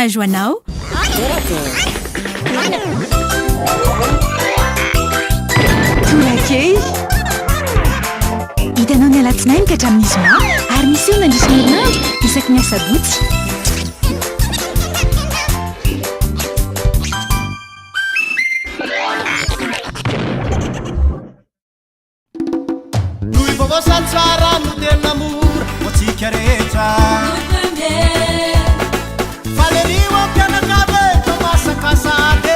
Courage ho anao. Tonakely. Hitanao ny alatsinainy ka hatramin'ny zoma ary miseho mandritra ny herinandro isaky ny asabotsy. Noho vaovao sady tsara no tena mora ho antsika rehetra. Faly ery ho mpianakavy e, fa masaka sahady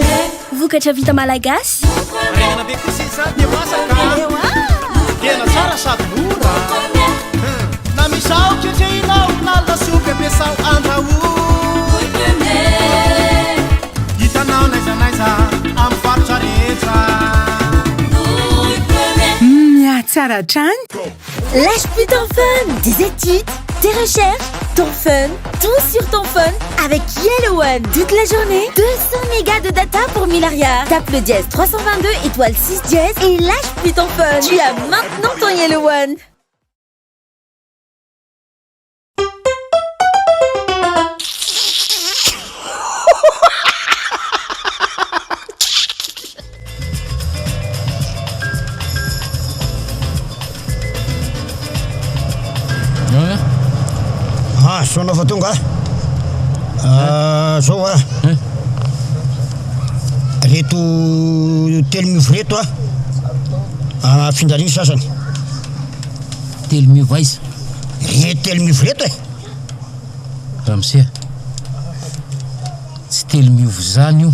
e. Vokatra vita malagasy. Harena be kosa izany dia masaka. Tena tsara sady mora. Na misao ketrehinao na lasopy ampiasao andrahoa. Hitanao n'aiza n'aiza amin'ny faritra rehetra. Mihatsara hatrany. Lâche plus ton phone, tes études, tes recherches, ton fun, tout sur ton phone avec Yellow One. Toute la journée, 200 mégas de data pour 1000 ariary. Tape le dièse 322 étoile 6 dièse et lâche plus ton phone. Tu as maintenant ton Yellow One. Ah, soa anao fa tonga ah. Zao ah. Reto telo miova reto ah. Afindrariny sasany. Telo miova aiza? Reto telo miova reto e. Ramose a. Tsy telo miova izany io.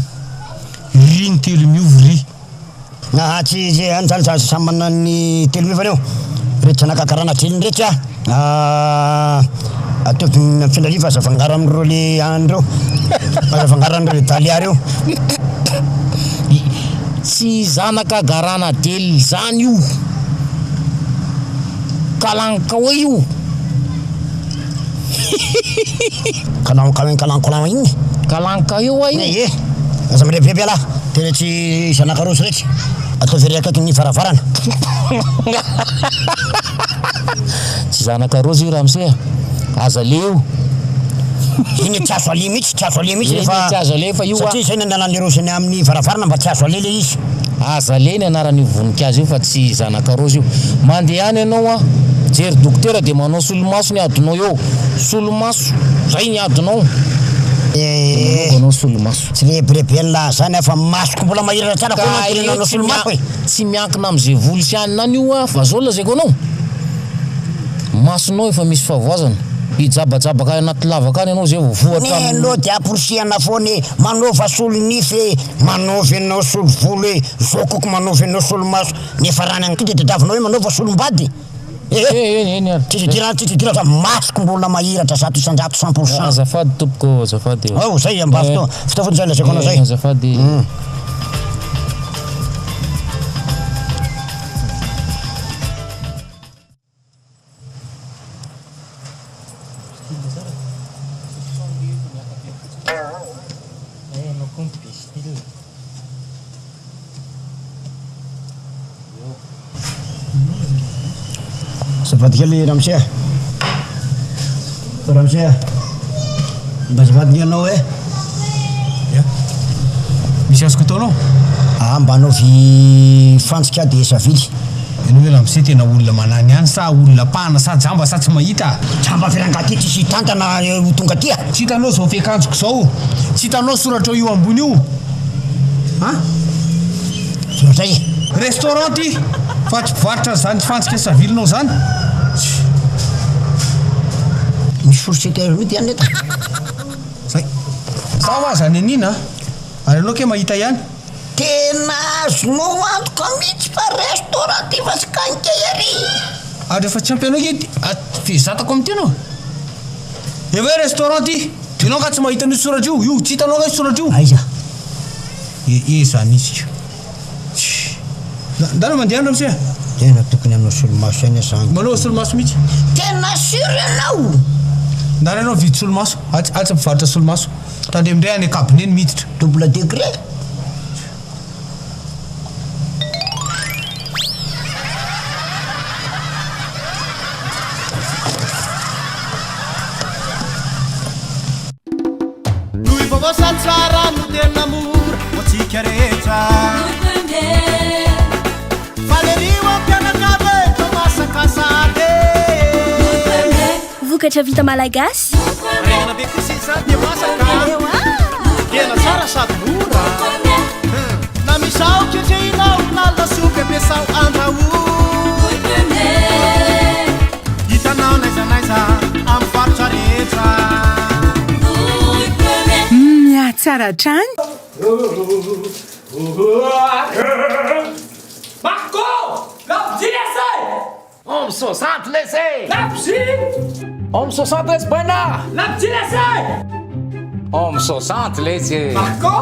Ry ny telo miova ry. Aa tsy ze any zany za samy manana ny telo miova eo. Reto zanaka karana driliny reto a ataovy mifindra riva aza afangaro amin'ireo le any reo. Aza afangaro amin'ireo le dalia reo. Tsy zanaka garana del zany io. Kalankaoe io. Kalankaoe kalankaoe iny. Kalankaoe hoa io. Ie. Aza mirebireby ialahy. Tena tsy zanaka roso retsy. Ataovy ery akaikin'ny varavarana. Tsy zanaka roso io ramose a. Aza aleha io. Iny tsy azo aleha mihitsy, tsy azo aleha mihitsy Iny rehefa tsy azo aleha fa io a. Satria izay no analan'ny roso eny amin'ny varavarana mba tsy azo aleha ilay izy. Aza aleha ny anaran'io voninkazo io fa tsy zanaka raozy io. Mandehana ianao an, mijery dokotera dia manao solomaso ny adinao eo. Solomaso, zay ny adinao. Dia manaova anao solomaso. Tsy rebireben'lah zany aho fa masoko mbola mahiratra tsara Ka koa no io anterenanao tsy solomaso e. tsy miankina amin'izay volo sy anona any io an, fa zao lazaiko anao, masonao efa misy fahavoazana, hijabajabaka any anaty lavaka any ianao zay vao voa hatramin'ny. Neno dia amporisihana foana e, manaova solonify e, manaova ianao solovolo e, zokiko manaova ianao solomaso, nefa raha ny an'ity dia tadiavinao hoe manaova solombady e, Eny eny ary. Tsisy idirana tsisy idirana fa masoko mbola mahiratra 100% 100%. Azafady tompoko azafady. Ao zay mba fotoa fotoa fotsiny zay lazaiko anao zay. Azafady. Azafady kely ramose a! Ramose a! Mba azafady nge anao e! Ya. Misy azoko ataonao? Ah, mba anaovy fantsika de savily. Ianao ve ramose tena olona manany ihany sa olona mpahana sa jamba sa tsy mahita? Jamba ve rangahy ty tsisy hitantana ho tonga aty a! Tsy hitanao izao fiakanjoko izao? Tsy hitanao soratra io ambony io? An? Zao zay e! Restaurant ty fa tsy mpivarotra an'izany fantsika savilinao izany. Misy fourchette mihitsy ihany eto. Zay. Zaho aza nenina a! Ary ianao kay mahita ihany. Tena azonao antoka mihitsy fa restaurant ty fa tsy quincaillerie. Ary rehefa tsy ampy anao nge ty fehezatako amin'ity anao. Efa hoe restaurant ty, de ianao nga tsy mahita an'io soratra io, io tsy hitanao nga io soratra io. Aiza? E e zany izy ka. Ndana mandeha any ramose a. Tena tokony hanao solomaso ihany aho zany. Manao solomaso mihitsy. Tena sûr ianao? Ndana ianao mividy solomaso, atsy atsy mivarotra solomaso. Tandremo indray any cabinet ny miditra. Double degré. Vaovao sady tsara no tena mora ho antsika rehetra. Faly ery ho mpianakavy e, toa masaka sahady e. Vokatra vita malagasy. Haingana be kosa izy izany dia masaka. Tena tsara sady mora. Na misao ketrehinao na lasopy ampiasao andrahoy. Hitanao n'aiza n'aiza amin'ny faritra rehetra. Mihatsara hatrany. Marco! La petite Homme 60 laissé La petite! Homme 60 laisse Buena La petite Homme 60 laissé Marco!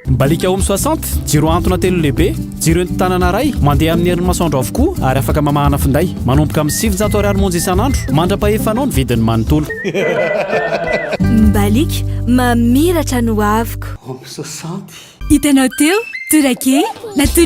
Mbalika Home 60, jiro ahantona telo lehibe, jiro entin-tanana iray, mandeha amin'ny herin'ny masoandro avokoa ary afaka mamahana finday. Manomboka amin'ny 900 ariary monja isan'andro, mandra-pahefanao ny vidiny manontolo. Mbalika, mamiratra no avoko. Homme 60. Hitanao teo, torake, natolo.